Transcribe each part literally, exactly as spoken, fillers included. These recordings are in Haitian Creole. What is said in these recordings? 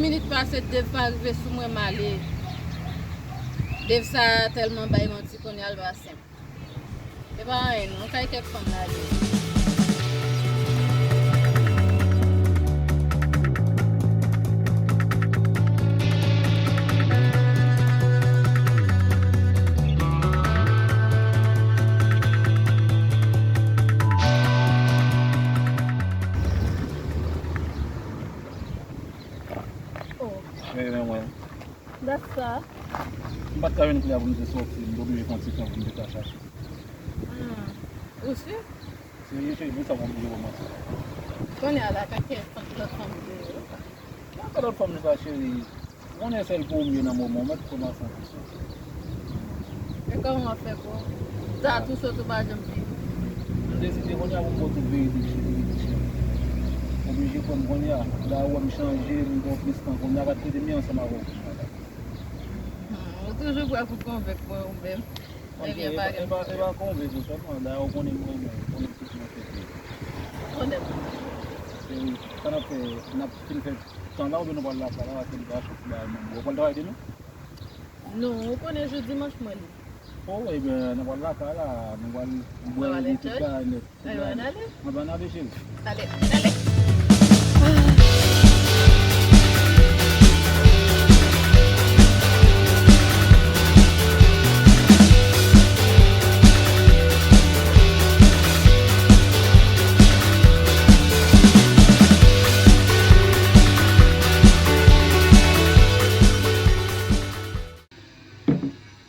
Minit pase, Dave pa rive sou mwen, m ale. Dave sa tèlman bay manti, kounye a l pa senp. E pa anyen non, kay kèk fanm lage. Oh. Men, men, mwen. Dat sa? M pa t ka jwenn kle a pou m te sòti, m te oblije pran ti tan pou m te ka chache. Hmm. Ou si? Serye, cheri, pou sa m oblije wè manti. Kounye a la, ka kè lòt fanm deyò. Nan ka lòt fanm sa, cheri. Ou konnen sèl pou ou m ye nan moman, ou mèt kwè m a san pou san. E kòman w ap fè pou sa tou sot ou pa janm vini? M deside kounye a pou m ba w tout verite, cheri, verite, cheri. Oblije kwè m kounye a. La ou wè m chanje, m gen yon plis tan kounye a, pa t kite m ye ansanm avè w kounye a la. Hmm, ou toujou prè pou konvenk mwen ou menm. Ebyen, pa gen pwoblèm. E pa konvenk ou sèlman, dayè ou konnen m renmen w, ou konnen tout mwen fè pou ou. Konnen m renmen w. Cheri, sa n ap fè, n ap fin fè tan la oubyen nou pral lakay la, paske m gen yon bagay pou m ba w. Ou pral travay demen? Non, ou konnen jou dimanch mwen li. Oh, ebyen, nou pral lakay la, nou pral bwè, nou tout bagay nèt. Alò, ann ale? Ann ale, cheri. Ale, ann ale.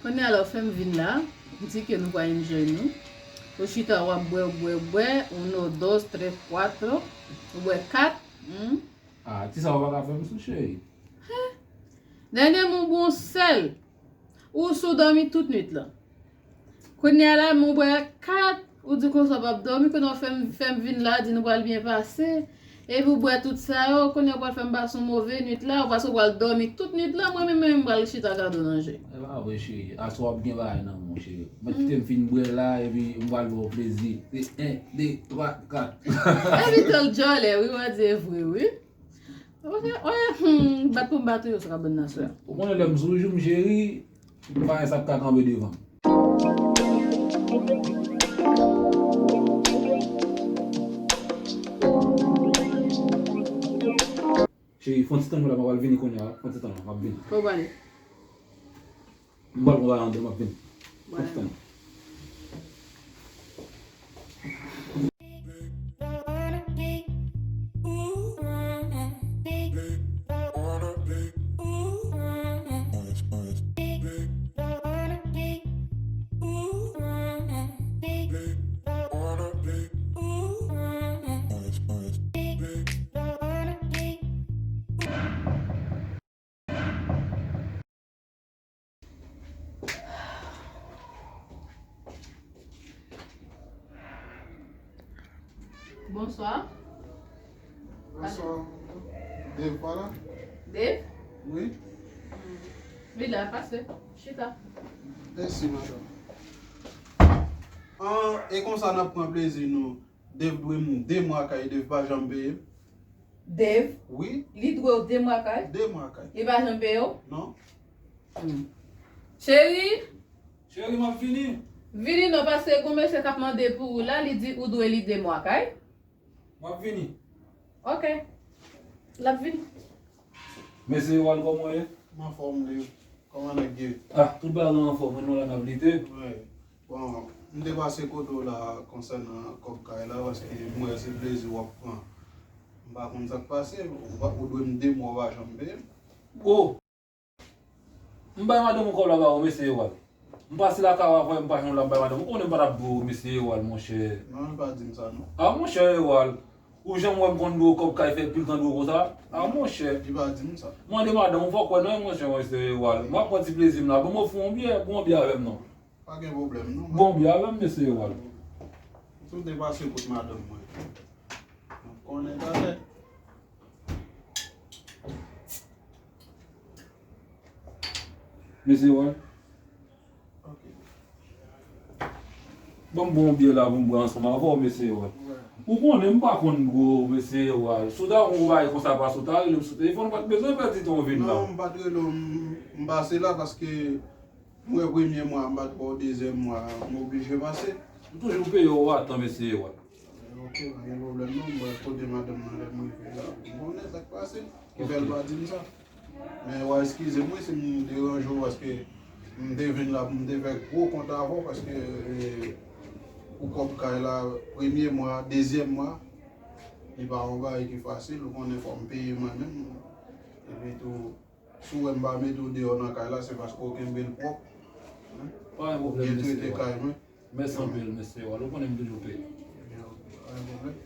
Kounye a la, w fè m vin la, m di ke nou pral enjoy nou. Ou chita, w ap bwè, w bwè, w bwè, uno, dos, tres, cuatro, ou bwè kat, hmm. Ah, ti sa w pa ka fè m sou, cheri. Hen? Dènye mwen bwè yon sèl. Ou sou dòmi tout nwit lan. Kounye a la, mwen bwè kat, ou di konsa w p ap dòmi, kounye a w fè m, fè m vin la, di nou pral byen pase. Epi w bwè tout sa yo, kounye a w pral fè m pase yon move nwit la, ou pase w pral dòmi tout nwit lan, mwen menm, menm, m pral chita gade w nan je. E pa vre, cheri. Aswè w ap gen bagay nan men w, cheri. Mèt kite m fin bwè la, epi m pral ba w plezi. Se en, de, twa, kat. Epi tèl djòlè, wi, w a di e vre, wi. Oye, oye, hmm, bat pou m bat ou yo, sa ka ban nan sè. Ou konnen lè m sou jou m, cheri, pa gen sa k ka kanpe devan m. Cheri, fè yon ti tann la, m ap vini kounye a, fè yon ti tann la, m ap vini. Kote w prale? M pral pran bagay anndan, m ap vini. Fè yon ti tann. Bonswa. Bonswa. Dave pa la? Dave? Wi. Hmm. Li la, pase. Chita. Mèsi, madanm. An, e konsa n ap pran plezi nou. Dave dwe m de mwa kay, Dave pa janm peye m. Dave? Wi. Li dwe w de mwa kay? De mwa kay. Li pa janm peye w? Non. Hmm. Cheri? Cheri, m ap vini. Vini non, paske gon mesye k ap mande pou ou la, li di ou dwe li de mwa kay. M ap vini. Ok. L ap vini. Mesye Ewald, kòman w ye? M anfòm, Dave. Kòman nèg ye? Ah, tout bagay anfòm, wi, nou la n ap lite. Wi. Bon, m te pase kote w la konsènan kòb kay la, paske m wè se plezi w ap pran. M pa konn sa k pase, ou pa, ou dwe m de mwa, ou pa janm peye m. Oh! M bay madanm ou kòb la ba ou, mesye Ewald. M pase lakay ou avè, m pa jwenn w la, m bay madanm ou. Ou konnen m pa t ap dwe w, mesye Ewald, monchè. Non, li pa di m sa, non. Ah, monchè Ewald, ou janm wè m konn dwe w kòb kay, fè pil tan dwe w konsa? Ah, monchè. Li pa di m sa. Mande madanm ou, fò w kwè non, monchè, mesye Ewald. M ap pran ti plezi m la. Bon, mwen fè yon byè, bwè yon byè avè m non. Pa gen pwoblèm, non. Bon, byen avè m, mesye Ewald. Tou depase kout madanm mwen. Mwen konnen talè. Mesye Ewald. Ok. Bon, bon, byen la pou m bwè ansanm avè w, mesye Ewald. Wè. Ou konnen m pa konn gwo mesye yo a. Si w ta konn bagay konsa pase, w ta rele m sou telefòn, ou pa t bezwen pèdi tan w vin la. Non, m pa t rele w, m, m pase la paske m wè premye mwa, m pa t wè w dezyèm mwa, m oblije pase. M toujou peye w a tan, mesye yo a. Ok, pa gen pwoblèm non, m pral kote madanm nan lè m rive la pou m konnen sa k pase, ki fè l pa di m sa. Men w a eskize m wi si m deranje w paske m te vin la pou m te fè gwo kont avè w paske e, pou kòb kay la, premye mwa, dezyèm mwa, li pa yon bagay ki fasil, ou konnen fò m peye mwen menm. Epi tou, si w wè m pa mete w deyò nan kay la, se paske w kenbe l pwòp. Pa gen pwoblèm, mesye. Ou byen trete kay mwen. Mèsi anpil, mesye Wal. Ou konnen m toujou peye. Pa gen pwoblèm.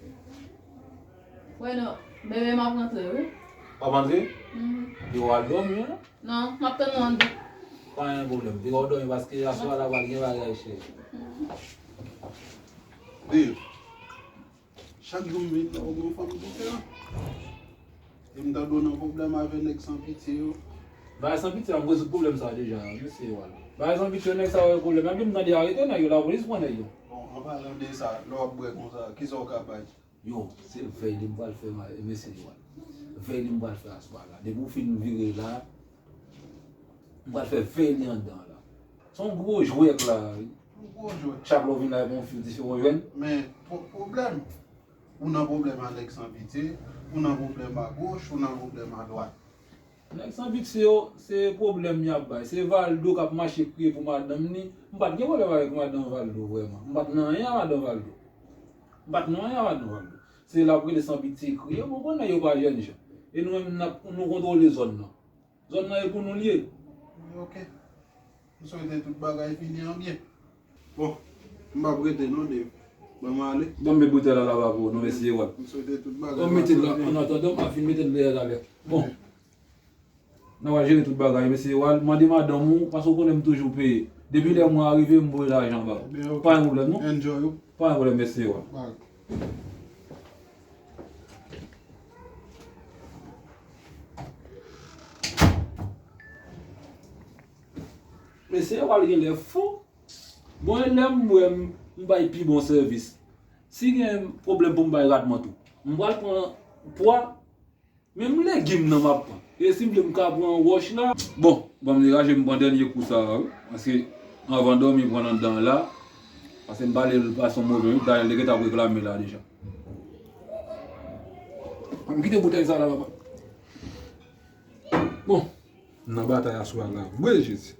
Wè non, bebe m ap rantre wi. W ap rantre? Mhm. Yo al dòmi wi non? Non, m ap tann ou anndan. Pa gen pwoblèm. Piga w dòmi paske aswè a la pral gen bagay cheri. Babe, chak jou m vin la ou gen yon fanm pou fè an. E m tande w nan pwoblèm avè nèg san pitye yo. Bagay san pitye a, m rezoud pwoblèm sa a deja, mesye Wal. Bagay san pitye yo, nèg sa yo gen pwoblèm. Epi m tande yo arete nèg yo, lapolis pran nèg yo. Bon, an palan de sa, lè w ap bwè konsa, kisa w ka bay? Yo, se vèy li m pral fè, mesye Wal. Vèy li m pral fè aswè a la. Depi w fin vire la, m pral fè vèy li anndan la. Se yon gwo jwèt la. Yon gwo jwèt. Chak lè w vin la, epi yon fi diferan w jwenn. Men, pwoblèm. Ou nan pwoblèm a nèg san pitye, ou nan pwoblèm a goch, ou nan pwoblèm a dwat. Nèg san pitye yo, se pwoblèm y ap bay. Se Valdo k ap mache kriye pou madanm li. M pa t gen pwoblèm avèk madanm Valdo vrèman. M pa t nan anyen a madanm Valdo. M pa t nan anyen a madanm Valdo. Se l ap rele san pitye kriye. Bon, konnen yo pa jènjan. E nou menm, n ap, nou kontwole zòn nan. Zòn nan e pou nou l ye. Ok. M swete tout bagay fini an byen. Bon, m p ap rete non, Dave. Ban m ale. Ban m met boutèy la laba pou ou non, mesye Wal. M swete tout bagay pase byen. Annatandan, m ap fin mete l deyò talè. Bon. N a pral jere tout bagay, mesye Wal. Mande madanm ou, paske ou konnen m toujou peye. Depi lè mwa a rive, m voye lajan ba ou. Pa gen pwoblèm non. Enjoy ou. Pa gen pwoblèm, mesye Wal. Mesye Wal genlè fou. Bon, e lè m wè m, m bay pi bon sèvis. Si gen pwoblèm pou m bay ratman tou, m pral pran pwa, menm legim nan m ap pran. E si m vle m ka pran wòch la. Bon, ban m degaje m pran dènye kou sa a wi. Paske anvan dòmi pran anndan an la. Paske m pale l pase yon move wi. Dayè l te gentan ap reklame la deja. M kite boutèy sa la papa. Bon, m nan batay aswè a la vre Jezi.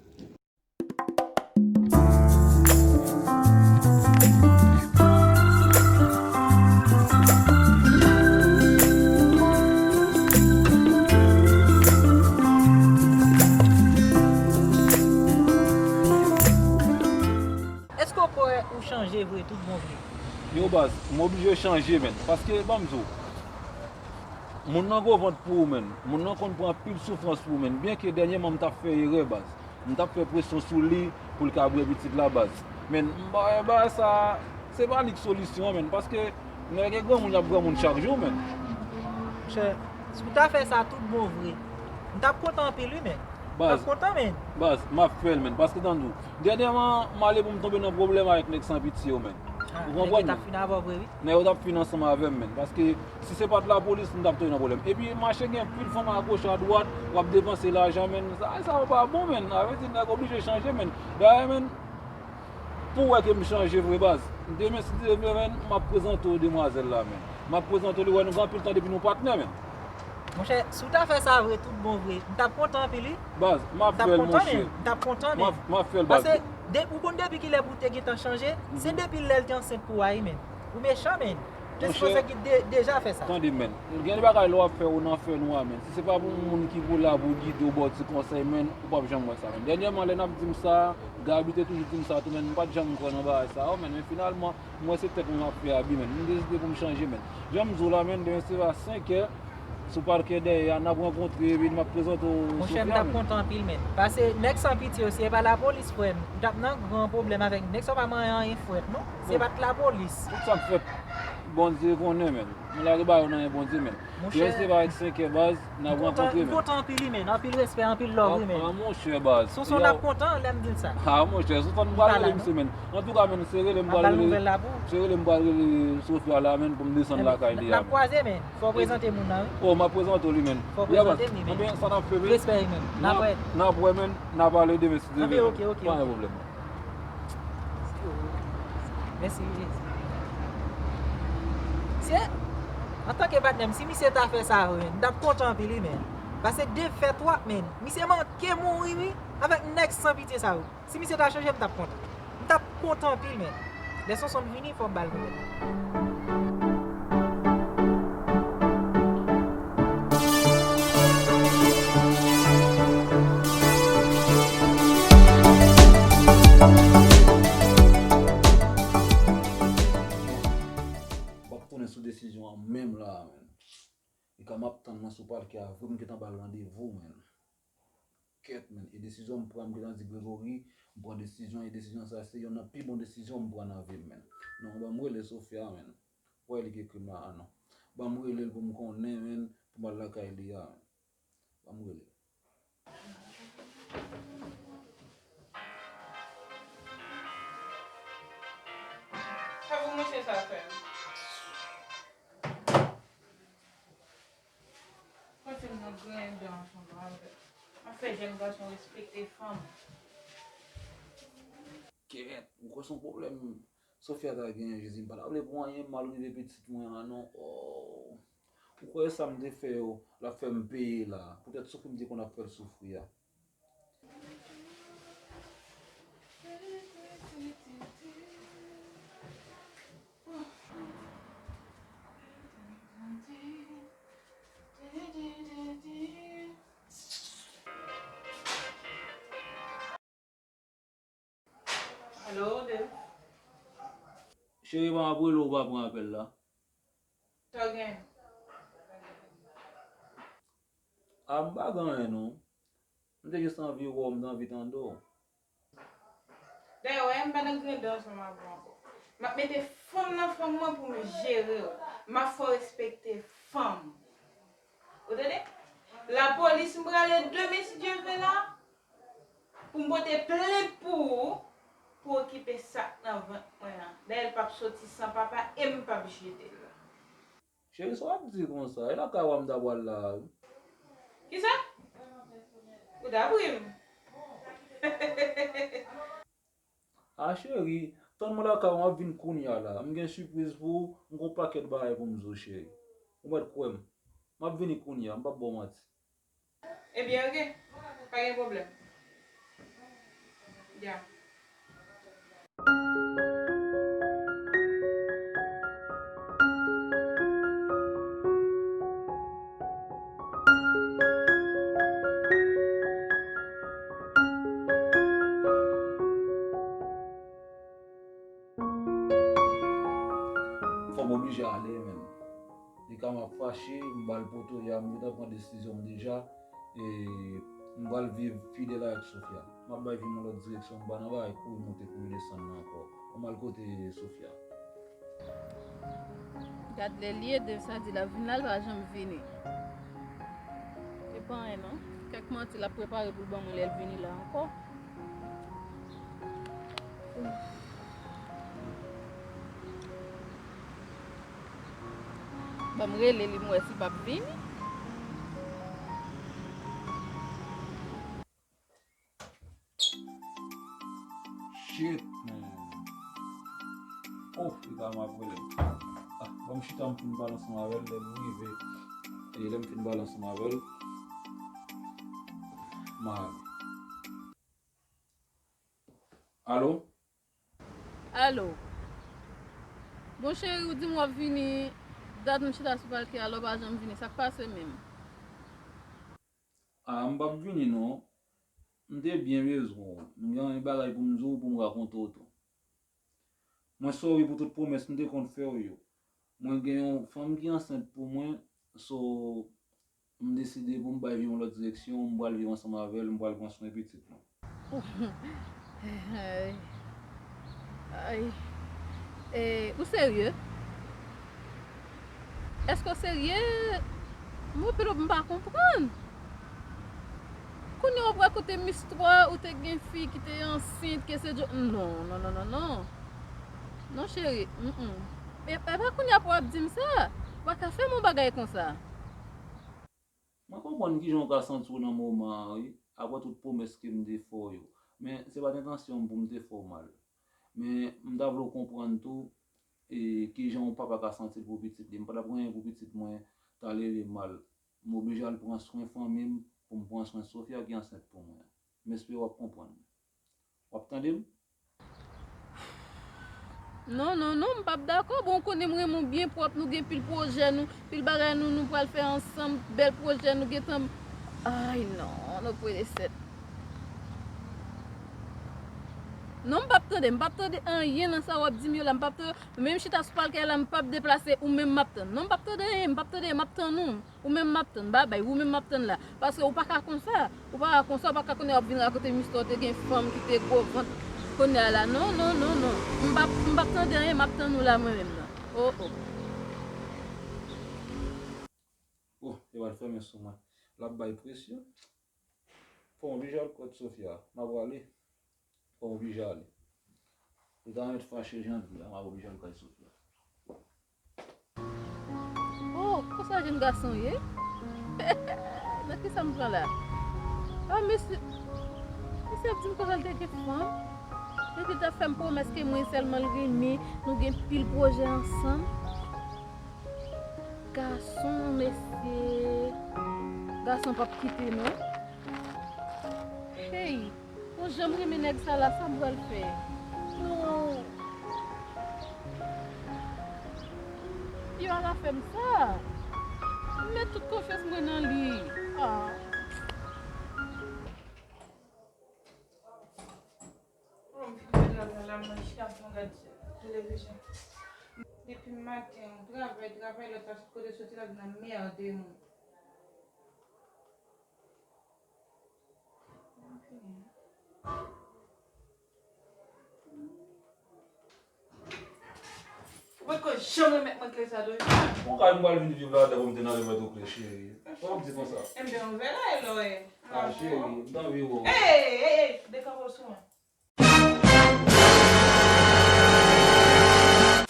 Èske w kwè ou chanje vre tout bon vre? Yo baz, m oblije chanje menn, paske ban m di w, moun nan gwo vant pou ou menn, moun nan konn pran anpil soufrans pou ou menn, byenke dènyèman m t ap fè erè baz. M t ap fè presyon sou li pou l ka bwè pitit la baz. Men m pa wè bagay sa, se pa li k solisyon an menn, paske nèg e granmoun y ap granmoun chak jou menn. Monchè, si w ta fè sa tout bon vre, m t ap kontan anpil wi menn. M t ap kontan menn. Baz, m ap fè l menn, paske tande w, dènyèman m ale pou m tonbe nan pwoblèm avèk nèg san pitye yo menn. Ou konprann? Nèg yo t ap fin avè w vre wi. Nèg yo t ap fin ansanm avè m menn, paske si se pa t lapolis, m t ap tonbe nan pwoblèm. Epi mache gen pil fanm agoch adwat, w ap depanse lajan menn, sa, sa yo pa bon menn, sa vle di nèg oblije chanje menn. Dayè menn, pou w wè ke m chanje vre baz, demen si Dye vle menn, m ap prezante w demwazèl la menn. M ap prezante w li, wè nou gen anpil tan depi nou patnè menn. Monchè, si w ta fè sa vre tout bon vre, m t ap kontan anpil wi. Baz, m ap fè l monchè. M t ap kontan menn. M ap fè l baz. Paske ou konn depi kilè pou w te gentan chanje, se depi lè l te ansent pou w a wi menn. Ou mechan menn. Te sipoze ki deja fè sa. Tande menn, gen de bagay lè w ap fè ou nan fè nwa menn. Si se pa pou moun ki pou la pou gide w ba w ti konsèy menn, ou p ap janm wè sa menn. Dènyèman lè n ap di m sa, Gaby te toujou di m sa tou menn, m pa t janm kwè nan bagay sa yo menn, men finalman m wè se tèt mwen m ap fè abi menn. M deside pou m chanje menn. Jan m di w la menn, demen se a senkè sou pakè dèyè a n ap rankontre epi m ap prezante w Sofia menn. Monchè m t ap kontan anpil menn. Pase nèg san pitye yo si se pa lapolis frè m, m t ap nan gran pwoblèm avèk nèg sa yo pa manyen anyen frè m non. Si se pa t lapolis. Tout sa k fèt. Bondye konnen, men. Mwen lage ba yo nan men Bondye, men. Monchè, Jezi pa avèk senkè baz, n ap rankontre, men. M kontan anpil, wi, men. Anpil respè, anpil love, wi, men. Ah, monchè, baz. Sonson, n ap kontan lè m di l sa. Ah, monchè, Sonson, m pral rele misye, men. Antouka, men, se rele m pral rele. Se rele m pral rele Sofia la, men, pou m desann lakay li a, men. N ap kwaze, men. Fò w prezante moun nan, wi. Oh, m ap prezante w li, men. Fò w prezante m li, men. Ebyen, sa n ap fè, men. Respè, men. N ap wè. N ap wè, men. N a pale demen, si Dye vle, men. Ok, ok, ok. Pa gen pwoblèm. Mèsi, Jezi. Misye, antanke patnè m, si misye ta fè sa, wi, m t ap kontan anpil, wi, men. Pase de fè twa, men. Misye manke mouri, wi, avèk nèg san pitye sa yo. Si misye ta chanje, m t ap kontan. M t ap kontan anpil, men. Lè Sonson vini, fò m ba l nouvèl. W ap tounen sou desizyon an menm la a, men. E ka m ap tann nan sou palkè a, vre m gentan ba l randevou, men. Kèt, men. E desizyon m pran, m gentan di Gregory, m pran desizyon, e desizyon sa a se youn nan pi bon desizyon m pran nan vi m, men. Non, ban m rele Sofia, men. Wè li ki ekri m la, a non. Ban m rele l pou m konnen, men, pou m al lakay li a, men. Ban m rele l. Sa pou mesye sa fè? Mwen fin nan griyen dan ansanm avè l. M ap fè jèn gason respekte fanm. Kèt, ou kwè se yon pwoblèm Sofia ta genyen, Jezi, m pa ta vle pou anyen mal rive pitit mwen an non. Oh. Ou kwè sa m te fè yo, l ap fè m peye la, poutèt soufri m te konn ap fè l soufri a. Alo, Dave. Cheri, ban m ap rele w, ou pa pran apèl la. Sa w gen? A, m pa gen anyen non. M te jis anvi wè w, m te anvi tande w. Dayè, w wè, m pa nan griyen dan ansanm avè w ankò. M ap mete fanm nan fanm mwen pou m jere w. M ap fè w respekte fanm. Ou tande? Lapolis, m prale demen, si Dye vle la, pou m pote plent pou ou, pou okipe sa k nan vant mwen an. Dayè, l p ap soti san papa e m p ap jete l. Cheri, sa w ap di konsa? E lakay ou a m ta pral la a, wi. Kisa? Ou ta pri m? A, cheri, tann mwen lakay ou, m ap vin kounya la. M gen sipriz pou ou, m gen yon pakèt bagay pou m di w, cheri. Ou mèt kwè m. M ap vini kounya, m p ap ba w manti. Ebyen, oke. Pa gen pwoblèm. Ya. Fò m oblije ale, men. Li ka m ap fache, m ba l poto, ya, m gentan pran desizyon m deja, e m pral viv fidèl avèk Sofia. M ap bay vi m yon lòt direksyon, m pa nan bagay kouri monte, kouri desann nan ankò. An m al kote Sofia. Gad lè l ye, Dave sa di l ap vin la, l pa janm vini. E pa anyen non. Kèk manti l ap prepare pou l ban mwen lè l vini la ankò. Ban m rele li, m wè si l p ap vini. Shit, man. Oh, li ta m ap rele. Ah, ban m chita, m fin pale ansanm avè l, lè m rive. E lè m fin pale ansanm avè l, m a ale. Alo? Alo. Bon, cheri, ou di m w ap vini, dat m chita sou palkè a, lè w pa janm vini, sa k pase menm? A, m p ap vini non. M te byen bezwen w. M gen yon bagay pou m di w, pou m rakonte w tou. Mwen sòri pou tout pwomès m te konn fè w yo. Mwen gen yon fanm ki ansent pou mwen, so, m deside pou m bay vi yon lòt direksyon, m pral viv ansanm avè l, m pral pran swen pitit nou. Ay. Ay. E, ou serye? Èske w serye? Mwen, Pilo, m pa konprann. Kounye a w ap rakonte m istwa ou te gen fi ki te ansent, ke se djo-, non, non, non, non, non. Non, cheri, mm, mm. E, e pa kounye a pou w ap di m sa. Ou pa ka fè m yon bagay konsa. Mwen konprann kijan w ka santi w nan moman an, wi, apre tout pwomès ke m te fè w yo. Men, se pa t entansyon m pou m te fè w mal. Men, m ta vle w konprann tou, e, kijan yon papa ka santi l pou pitit li. M pa t ap ranyen pou pitit mwen ta leve mal. M oblije al pran swen fanmi m pou m pran swen Sofia ki ansent pou mwen. M espere w ap konprann. W ap tande m? Non, non, non, m p ap dakò. Bon, ou konnen m renmen w byen pwòp, nou gen pil pwojè, nou, pil bagay nou, nou pral fè ansanm, bèl pwojè, nou gentan. Ay, non, nou pwede sèt. Non, m p ap tande, m p ap tande anyen nan sa w ap di m yo la, m p ap tande, menm chita sou palkè la, m p ap deplase, ou menm m ap tann. Non, m p ap tande anyen, m p ap tande, m ap tann ou. Ou menm m ap tann, babay, ou menm m ap tann la. Paske ou pa ka konsa, ou pa ka konsa, ou pa ka konnen w ap vin rakonte m istwa w te gen fanm ki te gwo vant. Kounye a la, non, non, non, non. M p ap, m p ap tande anyen, m ap tann ou la mwen menm nan. Oh, oh. Oh, yo al fèmen sou mwen. L ap bay presyon. Fò m oblije al kot Sofia. M ap prale. Fò m oblije ale. Li ta mèt fache jan l ye a, m ap oblije al kay Sofia. Oh, konsa jèn gason ye? Nan kisa m pran la? Ah, mesye, mesye ap di m konsa l te gen fanm. Epi l t ap fè m pwomès ke mwen sèlman l renmen, nou gen pil pwojè ansanm. Gason, mesye. Gason p ap kite, non. Hey! Bon, jan m renmen nèg sa la, sa m pral fè? Non. Yo pa ka fè m sa. M met tout konfyans mwen nan li. Ah. Bon, m fin fè travay la, mwen chita pou m gad televizyon. Depi maten, travay, travay, lòt la sot kote soti la nan merde moun. Ou potko janm remèt mwen kle sa do. Bon, kay m pral vin viv ladan pou m te nan remèt ou kle, cheri. Sa w ap di konsa? Enben, on verra, lò, eh. Ah, cheri, m t anvi wè w. Ey, ey, ey, dekanpe w sou mwen.